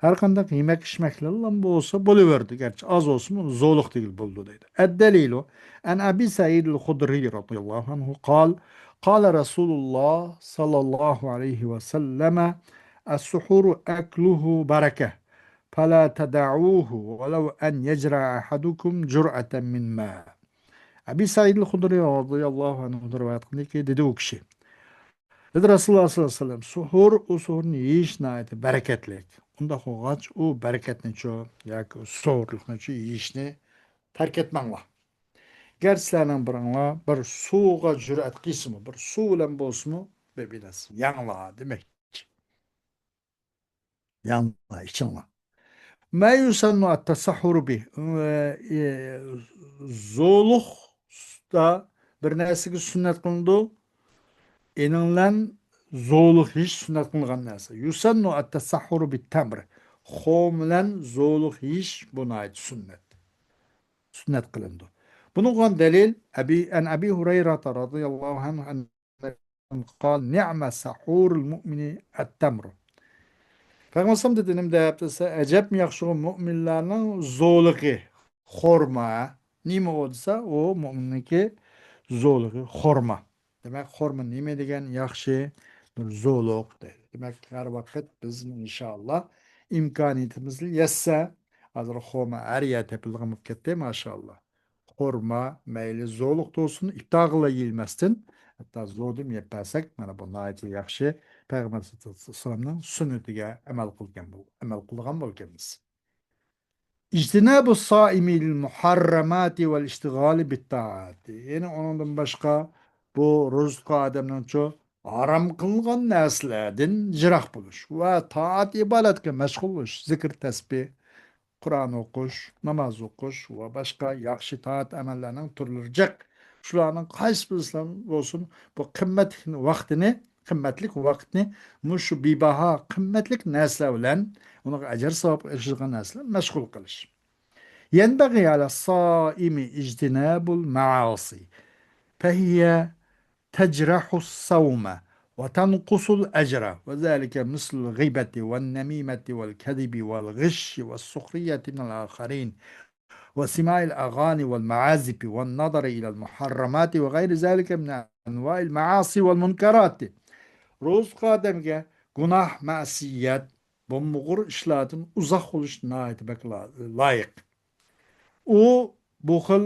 ھەر قانداق يېمەك ئىچمەكلەرلا بولسا بولۇۋېرىدۇ، گەرچە ئاز بولسىمۇ، ئۇنى زولۇق دېگىلى بولىدۇ دەيدۇ. الدليل عن أبي سعيد الخدري رضي الله عنه قال: قال رسول الله صلى الله عليه وسلم: السحور أكله بركة، فلا تدعوه ولو أن يجرع أحدكم جرعة من ماء. ئەبى سەئىد ئەل خۇدرى رازىياللاھۇ ئەنھۇدىن رىۋايەت قىلىندىكى، دېدى ئۇ كىشى، دېدى رەسۇلۇللاھ سەللەللاھۇ ئەلەيھى ۋەسەللەم، سۇھۇر، ئۇ سۇھۇرنى يېيىش ناھايىتى بەرىكەتلىك. ئۇنداق بولغاچ، ئۇ بەرىكەتنىچۇ ياكى سۇھۇرلۇقنىچۇ يېيىشنى تەرك ئەتمەڭلار. گەرچە سىلەرنىڭ بىرىڭلار بىر سۇغا جۈرئەت قىلسىمۇ، بىر سۇ بىلەن بولسىمۇ، بىر، بىر نەرسە يەڭلار دېمەكچى. يەڭلار، ئىچىڭلار. ما يسن التسحر به، ئى، ئى، زولۇقتا بىر نەرسىگە سۈننەت قىلىنىدۇ. ئېنىڭلەن زولۇق يېيىش سۈننەت قىلىنغان نەرسە. يسن التسحر بالتمر. خورما بىلەن زولۇق يېيىش بۇ ناھايىتى سۈننەت. سۈننەت قىلىنىدۇ. بۇنىڭغا دەلىل، ئەبى، عن أبي هريرة رضي الله عنه أنه قال: نعم سحور المؤمن التمر. پەيغەمبەر دېدى، نېمە دەپ دېسە، ئەجەبمۇ ياخشىغۇ مۆمىنلەرنىڭ زولۇقى خورما. نېمە ئۇ دېسە، ئۇ مۆمىننىڭكى زولۇقى خورما. دېمەك، خورما نېمە دېگەن ياخشى بىر زولۇق دەيدۇ. دېمەك، ھەر ۋاقىت بىز ئىنشائاللا ئىمكانىيىتىمىز يەتسە، ھازىر خورما ھەر يەردە تېپىلىدىغان بولۇپ كەتتى، ماشائاللا. خورما مەيلى زولۇق بولسۇن، ئىپتارغىلا يېيىلمەستىن، ھەتتا زوردىمۇ يەپ بەرسەك، مانا بۇ ناھايىتى ياخشى، پەيغەمبەر ئەلەيھىسسالامنىڭ سۈننىتىگە ئەمەل قىلغان بول-، ئەمەل قىلىدىغان بولغانمىز. اجتناب الصائم المحرمات والاشتغال بالطاعات. يەنى ئۇنىڭدىن باشقا بۇ روزا تۇتقان ئادەمنىڭچۇ ھارام قىلىنغان نەرسىلەردىن يىراق بولۇش ۋە تائەت ئىبادەتكە مەشغۇل بولۇش، زىكىر، تەسبىھ، قۇرئان ئوقۇش، ناماز ئوقۇش ۋە باشقا ياخشى تائەت ئەمەللەرنىڭ تۈرلىرى جىق. شۇلارنىڭ قايسى بىرسى بولسۇن، بۇ قىممەتلىك ۋاقتىنى، قىممەتلىك ۋاقىتنى مۇشۇ بىباھا قىممەتلىك نەرسىلەر بىلەن، ئۇنىڭغا ئەجىر ساۋاب ئېرىشىدىغان نەرسىلەر مەشغۇل قىلىش. ينبغي على الصائم اجتناب المعاصي فهي تجرح الصوم وتنقص الأجر، وذلك مثل الغيبة والنميمة والكذب والغش والسخرية من الآخرين وسماع الأغاني والمعازف والنظر إلى المحرمات وغير ذلك من أنواع المعاصي والمنكرات. روزا تۇتقان ئادەمگە گۇناھ، مەسىيەت، بومبۇغۇر ئىشلاردىن ئۇزاق بولۇش ناھايىتى بەك لا-، لايىق. ئۇ بۇ خىل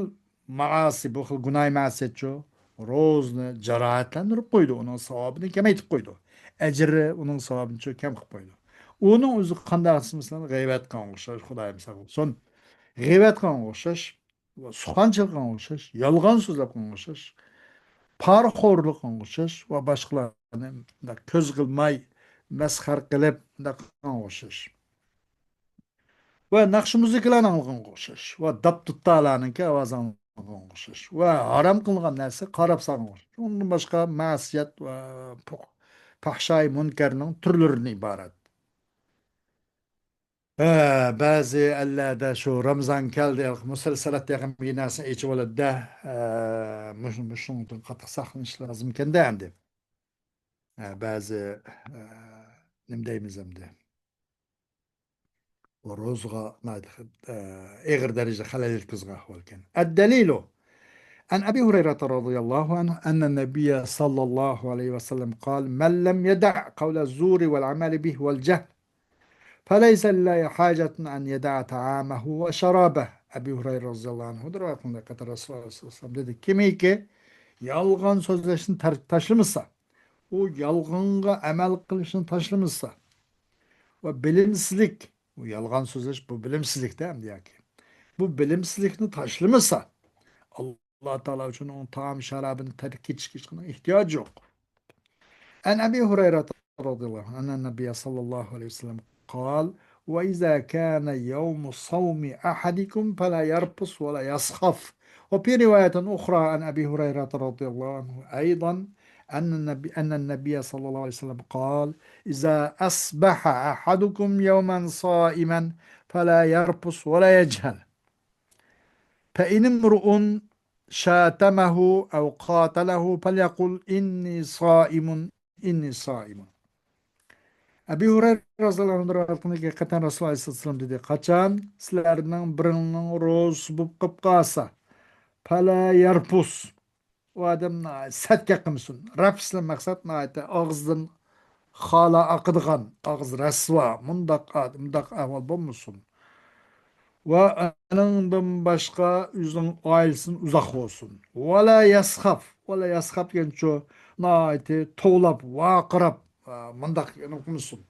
مائاسى، بۇ خىل گۇناھ مەسىيەتچۇ، روزىنى جاراھەتلەندۈرۈپ قويىدۇ، ئۇنىڭ ساۋابىنى كەمەيتىپ قويىدۇ. ئەجرى ئۇنىڭ ساۋابىنىچۇ كەم قىلىپ قويىدۇ. ئۇنىڭ ئۆزى قانداق دېسە، مەسىلەن، غەيۋەت قىلغان ئوخشاش، خۇدايىم ساقلىسۇن. غەيۋەت قىلغان ئوخشاش، سۇخان چېلىققان ئوخشاش، يالغان سۆزلەپ قىلغان ئوخشاش، پارىخورلۇق قىلغان ئوخشاش ۋە باشقىلارنى مۇنداق كۆز قىلماي مەسخەرە قىلىپ مۇنداق قىلغان ئوخشاش. ۋە ناخشا مۇزىكىلارنى ئاڭلىغانغا ئوخشاش ۋە داپ دۇتارلارنىڭكى ئاۋازىنى ئاڭلىغانغا ئوخشاش ۋە ھارام قىلغان نەرسە قاراپ سالغانغا ئوخشاش. ئۇندىن باشقا مەسىيەت ۋە پۇ-، پاھشاي مۇنكەرنىڭ تۈرلىرىدىن ئىبارەت. ھە، بەزى ئەللەردە شۇ رامىزان كەلدى، مۇسەلسەلات دېگەن بىر نەرسىنى ئېچىۋالىدۇ-دە، ھە، مۇشۇ-، مۇشۇنىڭدىن قاتتىق ساقلىنىش لازىمكەن-دە ئەمدى. ھە، بەزى، ھە، نېمە دەيمىز ئەمدى؟ بۇ روزىغا ناھايىتى، ئە، ئېغىر دەرىجىدە خەلەل يەتكۈزگەن ئەھۋال ئىكەن. الدليل. عن أبي هريرة رضي الله عنه أن النبي صلى الله عليه وسلم قال: من لم يدع قول الزور والعمل به والجهل فليس لله حاجة أن يدع طعامه وشرابه. ئەبۇ ھۇرەيرە رەزىياللاھۇ ئەنھۇدىن رىۋايەت قىلىنغان، رەسۇلۇللاھ سەللەللاھۇ ئەلەيھى ۋەسەللەم دېدى، كىمكى يالغان سۆزلەشنى تەر-، تاشلىمىسا، ئۇ يالغانغا ئەمەل قىلىشنى تاشلىمىسا، ۋە بىلىمسىزلىك، بۇ يالغان سۆزلەش، بۇ بىلىمسىزلىكتە ئەمدى ياكى. بۇ بىلىمسىزلىكنى تاشلىمىسا، ئاللا تائالا ئۈچۈن ئۇنىڭ تائام شارابىنى تەرك ئېتىشكە ھېچقانداق ئېھتىياجى يوق. عن أبي هريرة رضي الله عنه أن النبي صلى الله عليه وسلم قال: وإذا كان يوم صوم أحدكم فلا يرفث ولا يصخب. وفي رواية أخرى عن أبي هريرة رضي الله عنه أيضا أن النبي، أن النبي صلى الله عليه وسلم قال: إذا أصبح أحدكم يوما صائما فلا يرفث ولا يجهل. فإن امرؤ شاتمه أو قاتله فليقل: إني صائم، إني صائم. ئەبۇ ھۇرەيرە رەزىياللاھۇ ئەنھۇدىن رىۋايەت قىلىنغان، ھەقىقەتەن رەسۇلۇللاھ ئەلەيھىسسالام دېدى، قاچان سىلەرنىڭ بىرىڭلارنىڭ روزىسى بولۇپ قېلىپ قالسا، فلا يرفث، ئۇ ئادەم ناھايىتى سەت گەپ قىلمىسۇن. رەفس دېگەن مەقسەت ناھايىتى ئاغزىدىن خالا ئاقىدىغان، ئاغزى رەسۋا، مۇنداق ئادەم، مۇنداق ئەھۋال بولمىسۇن. ۋە ئۇنىڭدىن باشقا ئۆزىنىڭ ئائىلىسىدىن ئۇزاق بولسۇن. ۋەلا يەسخەب، ۋەلا يەسخەب دېگەنچۇ، ناھايىتى توۋلاپ، ۋارقىراپ، ئا، مۇنداق قىلمىسۇن.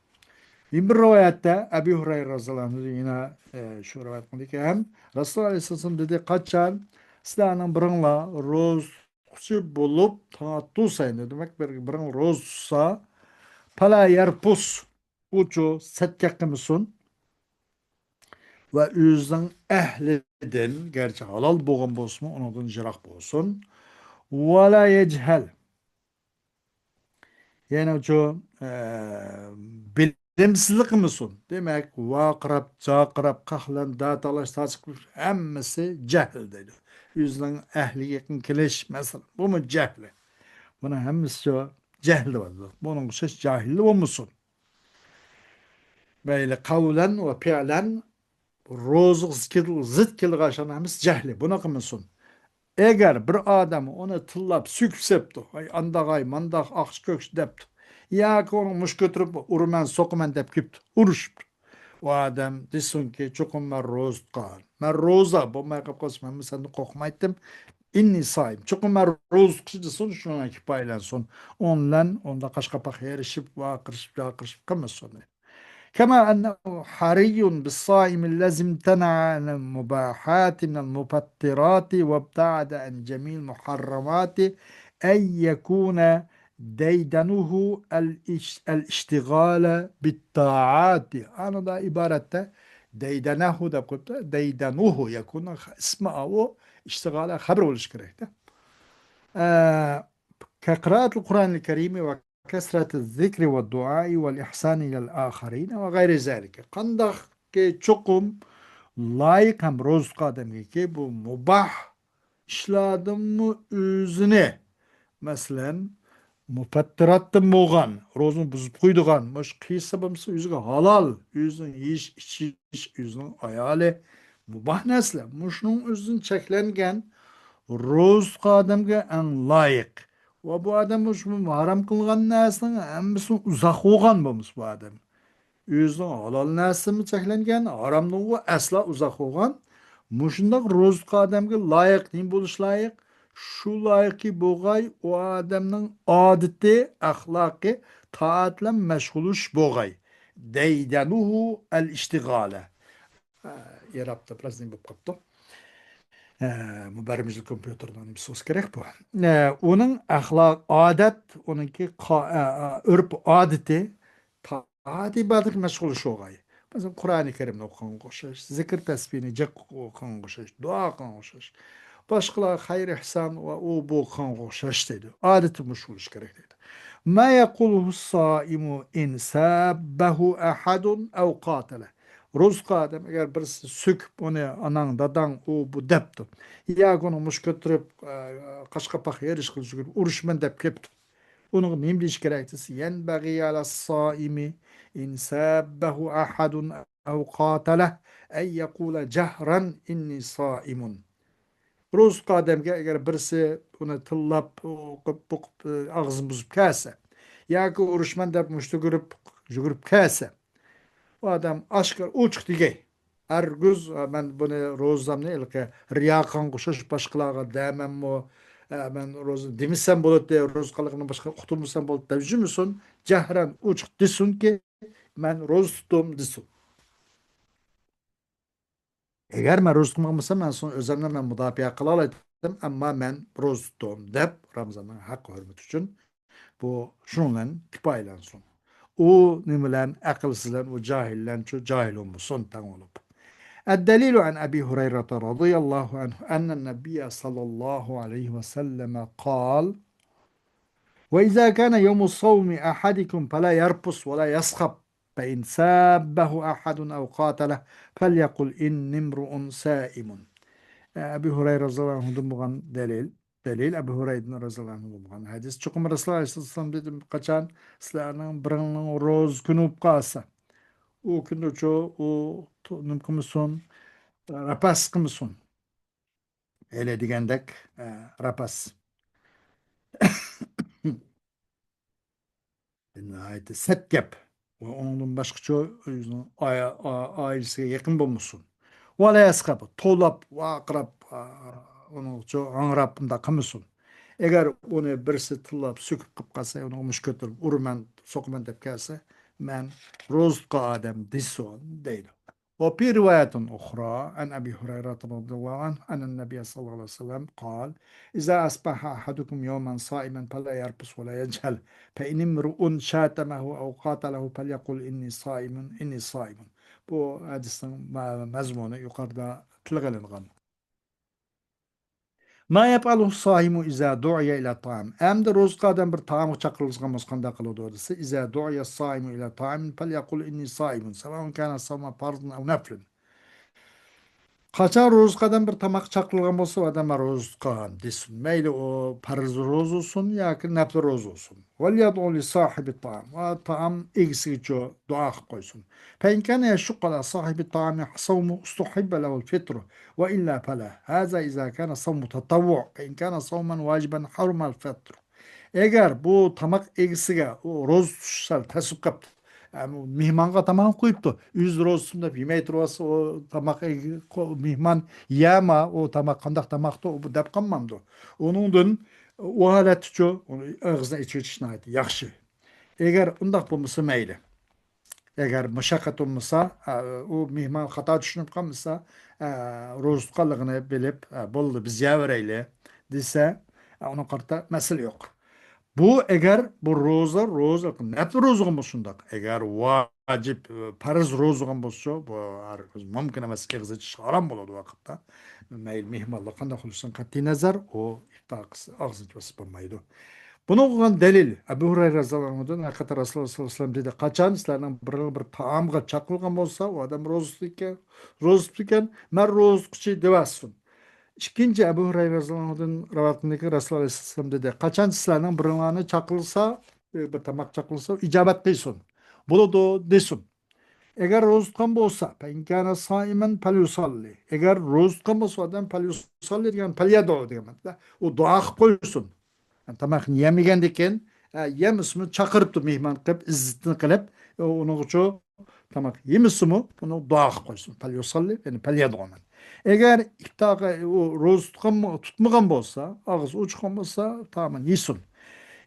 يەنە بىر رىۋايەتتە ئەبۇ ھۇرەيرە رەزىياللاھۇ ئەنھۇ يەنە، ئە، شۇ رىۋايەت قىلدىكى، ھەم رەسۇلۇللاھ ئەلەيھىسسالام دېدى، قاچان سىلەرنىڭ بىرىڭلار روزا تۇتقۇچى بولۇپ تاڭ ئاتتۇرسا، دېمەك، بىر، بىرىڭ روزا تۇتسا، پەلا يەرپۇس، ئۇچۇ سەتكەك قىلمىسۇن. ۋە ئۆزىنىڭ ئەھلىدىن، گەرچە ھالال بولغان بولسىمۇ، ئۇنىڭدىن يىراق بولسۇن. ولا يجهل. يەنى شۇ، ئە، بىلىمسىزلىك قىلمىسۇن. دېمەك، ۋارقىراپ، جارقىراپ، قاقلان، داتالاش، تاچىق، ھەممىسى جەھل دەيدۇ. ئۆزىنىڭ ئەھلىگە يېقىن كېلىش، مەسىلەن، بۇمۇ جەھلى. بۇنىڭ ھەممىسى شۇ جەھل دەيدۇ. بۇنىڭغا ئوخشاش جاھىللىق بولمىسۇن. مەيلى قەۋلەن ۋە پىئلەن روزىغا زىت كېل-، زىت كېلىدىغان ئىشلارنىڭ ھەممىسى جەھلى. بۇنى قىلمىسۇن. ئەگەر بىر ئادەم ئۇنى تىللاپ، سۆكۈپ سېپتۇ، ۋاي ئانداق، ۋاي مانداق، ئاقچى كۆكچى دەپتۇ. ياكى ئۇنىڭ مۇشت كۆتۈرۈپ، ئۇرىمەن، سوقىمەن دەپ كېلىپتۇ، ئۇرۇشۇپتۇ. ئۇ ئادەم دېسۇنكى، چوقۇم مەن روزا تۇتقان. مەن روزا بولماي قېلىپ قالسا، مەنمۇ سەندىن قورقمايتتىم. ئىننى سائىم. چوقۇم مەن روزا تۇتقۇچى دېسۇن، شۇنىڭ بىلەن كىپايىلەنسۇن. ئۇنىڭ بىلەن ئۇندا قاش قاپاق يېرىشىپ، ۋارقىرىشىپ، جارقىرىشىپ قىلمىسۇن. كما أنه حري بالصائم الذي امتنع عن المباحات من المفطرات وابتعد عن جميع المحرمات أن يكون ديدنه الاش-، الاشتغال بالطاعات. ئانىدا ئىبارەتتە دەيدەنەھۇ دەپ قويۇپتۇ. دەيدەنۇھۇ يەكۇننىڭ ئىسمى ئاۋۇ، ئىشتىغالە خەبەر بولۇشى كېرەكتە. ئە، كقراءة القرآن الكريم وكثرة الذكر والدعاء والإحسان إلى الآخرين وغير ذلك. قانداقكى چوقۇم لايىق ھەم روزا تۇتقان ئادەمگىكى بۇ مۇباھ ئىشلاردىنمۇ ئۆزىنى، مەسىلەن، مۇپەتتىراتتىن بولغان، روزىنى بۇزۇپ قويىدىغان، مۇشۇ قىلسا بولمىسا ئۆزىگە ھالال، ئۆزىنىڭ يېيىش، ئىچىش، ئۆزىنىڭ ئايالى، مۇباھ نەرسىلەر. مۇشۇنىڭ ئۆزىدىن چەكلەنگەن روزا تۇتقان ئادەمگە ئەڭ لايىق. ۋە بۇ ئادەم مۇشۇ ھارام قىلغان نەرسىنىڭ ھەممىسىدىن ئۇزاق بولغان بولمىسا بۇ ئادەم. ئۆزىنىڭ ھالال نەرسىمۇ چەكلەنگەن، ھارامدىنغۇ ئەسلا ئۇزاق بولغان. مۇشۇنداق روزا تۇتقان ئادەمگە لايىق نېمە بولۇش لايىق؟ شۇ لايىقكى بولغاي، ئۇ ئادەمنىڭ ئادىتى، ئەخلاقى تائەت بىلەن مەشغۇللىشىش بولغاي. دەيدەنۇھۇ ئەل ئىشتىغالە. ئە، ئېرابتا بىراز نېمە بولۇپ قاپتۇ؟ ئە، مۇبەررىمىزنىڭ كومپيۇتېرىنىڭ نېمىسى بولسا كېرەك بۇ. ئە، ئۇنىڭ ئەخلاق، ئادەت، ئۇنىڭكى قا-، ئە، ئە، ئۆرپ ئادىتى تائەت ئىبادەتكە مەشغۇللىشىۋالغاي. مەسىلەن، قۇرئانى كەرىمنى ئوقۇغانغا ئوخشاش، زىكىر تەسبىھنى جىق ئوقۇغانغا ئوخشاش، دۇئا قىلغانغا ئوخشاش، باشقىلارغا خەير ئېھسان ۋە ئۇ بۇ قىلغانغا ئوخشاش دەيدۇ. ئادىتى مۇشۇ بولۇشى كېرەك دەيدۇ. ما يقوله الصائم إن سابه أحد أو قاتله. روزا تۇتقان ئادەم ئەگەر بىرسى سۆكۈپ ئۇنى، ئاناڭ، داداڭ، ئۇ بۇ دەپتۇ. ياكى ئۇنى مۇشت كۆتۈرۈپ، ئە، قاش قاپاق يېرىشقا يۈگۈرۈپ، ئۇرۇشىمەن دەپ كېلىپتۇ. ئۇنىڭغا نېمە دېيىش كېرەك دېسە، يەنبەغى ئەلە سائىمى ئىن ساببەھۇ ئەھەدۇن ئەۋ قاتەلەھ ئەن يەقۇلە جەھرەن ئىننى سائىمۇن. روزا تۇتقان ئادەمگە ئەگەر بىرسى ئۇنى تىللاپ، ئوقۇپ، بوقۇپ، ئاغزىنى بۇزۇپ كەلسە، ياكى ئۇرۇشمەن دەپ مۇشت كۆتۈرۈپ يۈگۈرۈپ كەلسە، ئۇ ئادەم ئاشكارا ئوچۇق دېگەي. ھەرگىز، ئە، مەن بۇنى روزامنى ھېلىقى رىيا قىلغانغا ئوخشاش باشقىلارغا دەمەممۇ، ئە، مەن روزا دېمىسەم بولاتتى، روزا قىلغىنىمدىن باشقا قۇتۇلمىسام بولاتتى دەپ يۈرمىسۇن. جەھرەن ئوچۇق دېسۇنكى، مەن روزا تۇتتۇم دېسۇن. ئەگەر مەن روزا تۇتمىغان بولسام، مەن سوڭ ئۆزۈمنى مەن مۇداپىئە قىلالايتتىم، ئەمما مەن روزا تۇتتۇم دەپ رامىزاننىڭ ھەققى ھۆرمىتى ئۈچۈن بۇ شۇنىڭ بىلەن كىپايىلەنسۇن. ئۇ نېمە بىلەن؟ ئەقىلسىز بىلەن، ئۇ جاھىل بىلەن، شۇ جاھىل بولمىسۇن، تەڭ بولۇپ. الدليل عن أبي هريرة رضي الله عنه أن النبي صلى الله عليه وسلم قال: وإذا كان يوم صوم أحدكم فلا يرفث ولا يصخب، فإن سابه أحد أو قاتله فليقل إني امرؤ صائم. ئەبۇ ھۇرەيرە رەزىيەللاھۇ ئەنھۇدىن بولغان دەلىل. دەلىل ئەبۇ ھۇرەيرە رەزىيەللاھۇ ئەنھۇدىن بولغان ھەدىس. چوقۇم رەسۇلۇللاھ ئەلەيھىسسالام دېدى، قاچان سىلەرنىڭ بىرىڭلارنىڭ روزا كۈنى بولۇپ قالسا، ئۇ كۈندە شۇ، ئۇ تو-، نېمە قىلمىسۇن، رەپەس قىلمىسۇن. ھېلى دېگەندەك، ئە، رەپەس. ناھايىتى سەت گەپ. ۋە ئۇنىڭدىن باشقىچە ئۆزىنىڭ ئا-، ئا-، ئائىلىسىگە يېقىن بولمىسۇن. ۋە لا يەسخەب، توۋلاپ، ۋارقىراپ، ئا، ئۇنىڭغىچە ھاڭراپ بۇنداق قىلمىسۇن. ئەگەر ئۇنى بىرسى تىللاپ، سۆكۈپ قىلىپ قالسا، ئۇنىڭغا مۇشت كۆتۈرۈپ، ئۇرىمەن، سوقىمەن دەپ كەلسە، مەن روزا تۇتقان ئادەم دېسۇن دەيدۇ. وفي رواية أخرى عن أبي هريرة رضي الله عنه أن النبي صلى الله عليه وسلم قال: إذا أصبح أحدكم يوما صائما فلا يرفث ولا يجهل، فإن امرؤ شاتمه أو قاتله فليقل: إني صائم، إني صائم. بۇ ھەدىسنىڭ مە-، مەزمۇنى يۇقىرىدا تىلغا ئېلىنغان. ما يفعله الصائم إذا دعي إلى الطعام. ئەمدى روزا تۇتقان ئادەم بىر تائامغا چاقىرىلغان بولسا قانداق قىلىدۇ دېسە، إذا دعي الصائم إلى طعام فليقل إني صائم، سواء كان الصوم فرضا أو نفلا. قاچان روزا تۇتقان ئادەم بىر تاماققا چاقىرىلغان بولسا، ئۇ ئادەم روزا تۇتقان دېسۇن. مەيلى ئۇ پەرز روزا بولسۇن ياكى نەپلى روزا بولسۇن. وليدع لصاحب الطعام. ۋە تائام ئىگىسىگىچۇ دۇئا قىلىپ قويسۇن. فإن كان يشق على صاحب الطعام الصوم استحب له الفطر، وإلا فلا. هذا إذا كان صوم تطوع، فإن كان صوما واجبا حرم الفطر. ئەگەر بۇ تاماق ئىگىسىگە ئۇ روزا تۇتۇش سەل تەس بولۇپ قاپتۇ. ئە، مېھمانغا تاماق قويۇپتۇ. ئۆزى روزا تۇتسۇن دەپ يېمەي تۇرۇۋاتسا، ئۇ تاماق ئىگە-، قو-، مېھمان يەما، ئۇ تاماق قانداق تاماقتۇ، ئۇ دەپ قالمامدۇ. ئۇنىڭدىن ئۇ ھالەتتىچۇ ئۇنى ئېغىزىنى ئېچىۋېتىش ناھايىتى ياخشى. ئەگەر ئۇنداق بولمىسا مەيلى. ئەگەر مۇشەققەت بولمىسا، ئە، ئۇ مېھمان خاتا چۈشىنىپ قالمىسا، ئە، روزا تۇتقانلىقىنى بىلىپ، ئە، بولدى، بىز يەۋېرەيلى دېسە، ئە، ئۇنىڭغا قارىتا مەسىلە يوق. بۇ ئەگەر بۇ روزا، روزا، نەپلى روزىغا بولسا شۇنداق. ئەگەر ۋاجىپ، ئە، پەرز روزىغا بولسا، بۇ ھەرگىز مۇمكىن ئەمەس، ئېغىز ئېچىش ھارام بولىدۇ ۋاقىتتا. مەيلى مېھمانلار قانداق قىلسۇن، قەتئىي نەزەر، ئۇ ئىپتار قىلسا ئاغزىنى ئېچىۋالسا بولمايدۇ. بۇنىڭغا دەلىل، ئەبۇ ھۇرەيرە رەزىياللاھۇ ئەنھۇدىن ھەقىقەتەن رەسۇلۇللاھ سەللەللاھۇ ئەلەيھى ۋەسەللەم دېدى، قاچان سىلەرنىڭ بىرىڭلار بىر تائامغا چاقىرىلغان بولسا، ئۇ ئادەم روزا تۇتىدىكەن، روزا تۇتىدىكەن، مەن روزا تۇتقۇچى دېۋەرسۇن. ئىككىنچى، ئەبۇ ھۇرەيرە رەزىياللاھۇ ئەنھۇدىن رىۋايەت قىلىنىدىكى، رەسۇلۇللاھ ئەلەيھىسسالام دېدى، قاچان سىلەرنىڭ بىرىڭلارنى چاقىرىلسا، بىر تاماق چاقىرىلسا، ئىجابەت قىلسۇن. بولىدۇ دېسۇن. ئەگەر روزا تۇتقان بولسا، فإن كان صائما فليصل. ئەگەر روزا تۇتقان بولسا ئادەم، فليصل دېگەن، فليدع دېگەن مەنىدە. ئۇ دۇئا قىلىپ قويسۇن. يەنى تاماقنى يېمىگەندىن كېيىن، ئە، يېمىسىمۇ چاقىرىپتۇ مېھمان قىلىپ، ئىززىتىنى قىلىپ، ئۇنىڭغىچۇ تاماق يېمىسىمۇ، ئۇنى دۇئا قىلىپ قويسۇن. فليصل، يەنى فليدع. ئەگەر ئىپتارغا ئۇ روزا تۇتقان، تۇتمىغان بولسا، ئاغزى ئوچۇق بولسا، تائامىنى يېسۇن.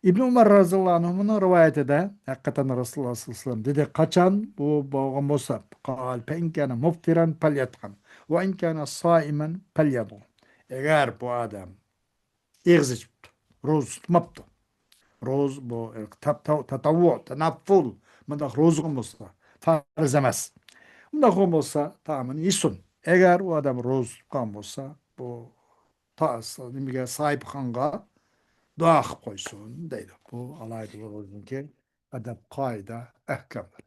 ئىبن ئۆمەر رەزىياللاھۇ ئەنھۇنىڭ رىۋايىتىدە، ھەقىقەتەن رەسۇلۇللاھ سەللەللاھۇ ئەلەيھى ۋەسەللەم دېدى، قاچان بۇ بولغان بولسا، قال، فإن كان مفطرا فليطعم، وإن كان صائما فليدع. ئەگەر بۇ ئادەم ئېغىز ئېچىپتۇ، روزا تۇتماپتۇ. روزا بۇ تەپ-، تەۋ-، تەتەۋۋۇ، تەنەففۇل، مۇنداق روزا بولسا، پەرز ئەمەس. مۇنداق بولسا، تائامىنى يېسۇن. ئەگەر ئۇ ئادەم روزا تۇتقان بولسا، بۇ تا-، نېمىگە، ساھىبخانغا دۇئا قىلىپ قويسۇن دەيدۇ. بۇ ئالاھىدە بىر روزىنىڭكى ئەدەپ، قائىدە، ئەھكاملىرى.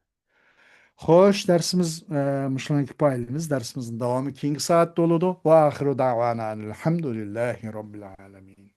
خوش، دەرسىمىز، ئە، مۇشۇنىڭغا كۇپايىلىمىز. دەرسىمىزنىڭ داۋامى كېيىنكى سائەتتە بولىدۇ. وآخر دعوانا أن الحمد لله رب العالمين.